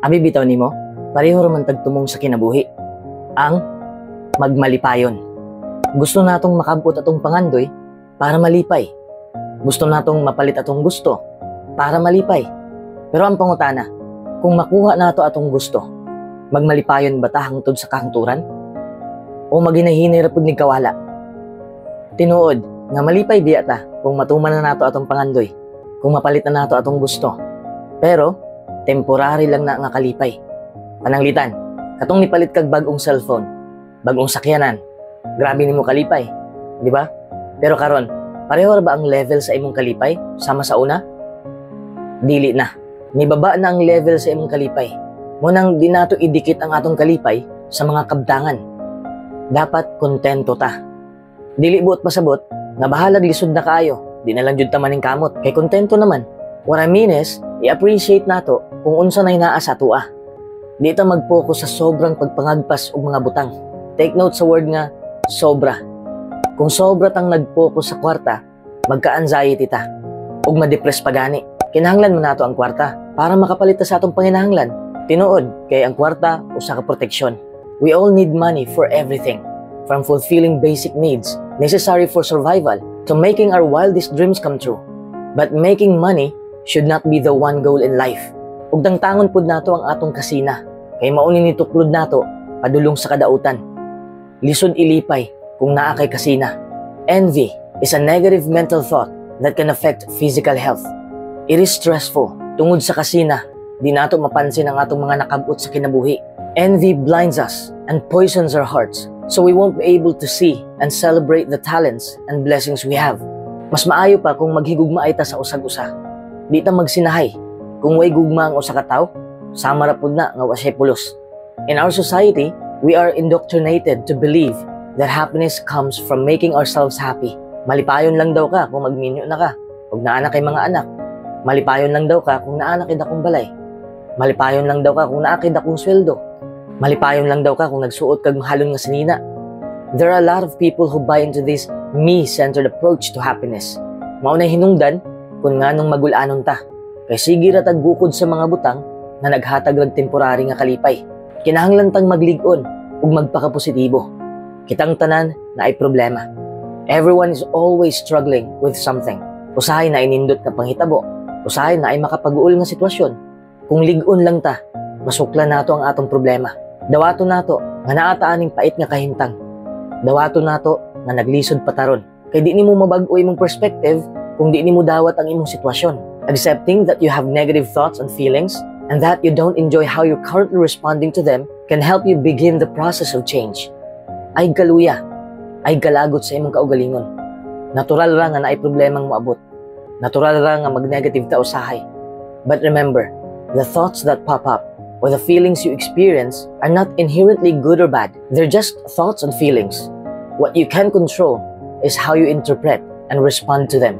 Abi bitaw nimo, pareho ra man tag tumong sa kinabuhi. Ang magmalipayon. Gusto natong makabot atong pangandoy para malipay. Gusto natong mapalit atong gusto para malipay. Pero ang pangutana, kung makuha nato atong gusto, magmalipayon ba ta hangtod sa kahangturan? O maghinay-hinay ra pud nig kawala? Tinuod nga malipay biya ta kung matuman na nato atong pangandoy, kung mapalit na nato atong gusto. Pero temporary lang na nga kalipay. Pananglitan, katong nipalit kag bag-ong cellphone, bag-ong sakyanan, grabe nimo kalipay, di ba? Pero karon, pareho ra ba ang level sa imong kalipay sama sa una? Dili na. Nibaba na ang level sa imong kalipay. Mao nang di nato idikit ang atong kalipay sa mga kabtangan. Dapat kontento ta. Dili buot pasabot nga bahalag lisod na kaayo, di na lang jud ta maningkamot kay kontento naman. What I mean is, i-appreciate nato kung unsa nay naa sa atoa. Di ta mag-focus sa sobrang pagpangagpas og mga butang. Take note sa word nga sobra. Kung sobra tang nag-focus sa kwarta, magka-anxiety ta ug ma-depress pa gani. Kinahanglan man nato ang kwarta para makapalit ta sa atong panginahanglan. Tinuod kay ang kwarta usa ka proteksyon. We all need money for everything, from fulfilling basic needs necessary for survival to making our wildest dreams come true. But making money should not be the one goal in life. Ug tangtangon pud nato ang atong kasina kay mao ni nituklod nato padulong sa kadautan. Lisod ilipay kung naa kay kasina. Envy is a negative mental thought that can affect physical health. It is stressful. Tungod sa kasina, di nato mapansin ang atong mga nakabot sa kinabuhi. Envy blinds us and poisons our hearts, so we won't be able to see and celebrate the talents and blessings we have. Mas maayo pa kung maghigugmaay ta sa usag-usa. Di ta magsinahay. Kung way gugma ang usa ka tawo, sama ra pud na nga wa siya pulos. In our society, we are indoctrinated to believe that happiness comes from making ourselves happy. Malipayon lang daw ka kung magminyo na ka, ug naa na kay mga anak. Malipayon lang daw ka kung naa na kay dakong balay. Malipayon lang daw ka kung naa kay dakong sweldo. Malipayon lang daw ka kung nagsuot kag mahalon nga sinina. There are a lot of people who buy into this me-centered approach to happiness. Mao na hinungdan kung nganong magul-anon ta. Kay sige ra tag gukod sa mga butang nga naghatag rag temporary nga kalipay. Kinahanglan tang maglig-on ug magpakapositibo. Kitang tanan naay problema. Everyone is always struggling with something. Usahay naay nindot nga panghitabo. Usahay naay makapag-uol nga sitwasyon. Kung lig-on lang ta, masuklan nato ang atong problema. Dawato nato nga naa ta aning pait nga kahimtang. Dawato nato nga naglisod pa ta ron. Kay di nimo mabag-o imong perspective kung di nimo dawat ang imong sitwasyon. Accepting that you have negative thoughts and feelings and that you don't enjoy how you're currently responding to them can help you begin the process of change. Ay kaluya, ay kalagot sa imong kaugalingon. Natural ra nga naay problemang moabot. Natural ra nga mag-negative ta usahay. But remember, the thoughts that pop up or the feelings you experience are not inherently good or bad. They're just thoughts and feelings. What you can control is how you interpret and respond to them.